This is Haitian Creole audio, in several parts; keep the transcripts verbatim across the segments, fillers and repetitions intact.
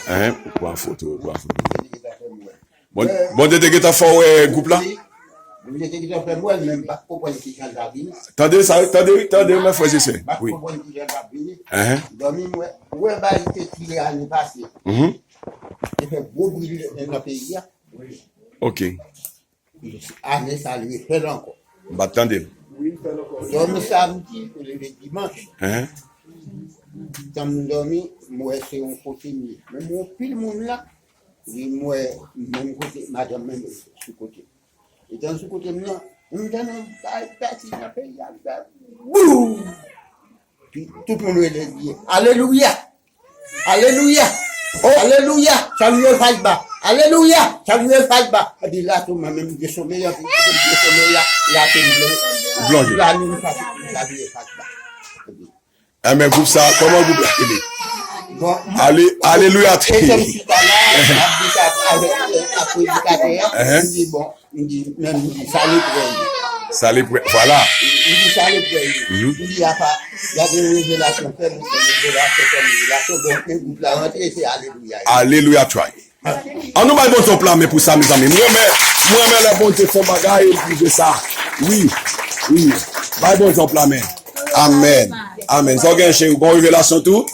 Hein, ou pran foto, ou pran foto. Bon, Bondye te gentan fè w wè gwoup la? Wi. Bondye te gentan fè m wè l, men m pa t konprann ki jan l ta vini. Tande sa, tande, tande, mè frè e sè. M pa t konprann ki jan l t ap vini. Hein. M dòmi, m wè, ou wè bagay ki te tire ane pase. Mhm. Te fè gwo bri nan peyi a. Ok. Ane sa, li refè l ankò. M pa t tande l. Dòmi samdi, pou leve dimanch. Hein? Tan m dòmi, m wè se yon kote m ye. Men m wè yon pil moun la, li m wè menm kote, madanm menm sou kote. Etan sou kote m nan, m tande yon bagay pèsi nan peyi a, li fè boum! Pi tout moun rele li, alelouya! Alelouya! Oh! Alelouya! Salye Fajba! Alelouya! Salye Fajba! Epi la tou, mwen menm, m te somèy, epi m te somèy la, la te m plonje. Plonje. La nou sa, salye Fajba. Amen, gwoup sa, kòman gwoup la rele? Bon, ale-, alelouya. E se m chita la, m ap di sa avèk, euh, ak predikatè a, uh-huh, m di, bon, m di, men m di, sa leprè ye. Sa leprè, vwala. M di, sa leprè ye. Mhm. M di, apa, gade revelasyon fè m, revelasyon fè m, revelasyon, bon, men gwoup la rantre, se alelouya. Alelouya, try. An nou bay Bondye yon pla men pou sa, mezanmi. Mwen renmen, mwen renmen lè Bondye fè yon bagay, li fè sa. Wi, wi. Bay Bondye yon pla men. Amèn. Amèn. Sa w gen, cheri? Ou gon revelasyon tou?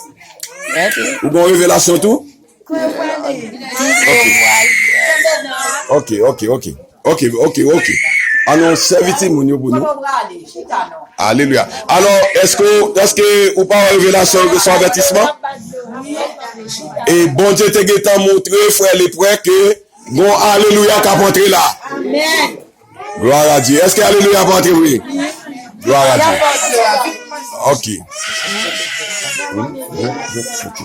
Mèsi. Ou gon revelasyon tou? Kwen pral ye? Ok, ok, ok. Ok, ok, ok. An nou sèvi timoun yo pou nou. Kote w prale? Chita non. Alelouya. Alò, èske, èske ou pa wè revelasyon, ou resevwa avètisman? E Bondye te gentan montre frè leprè ke gon alelouya k ap antre la. Amèn. Glwa a Dye. Èske alelouya ap antre vre? Glwa a Dye. Ok. Ok.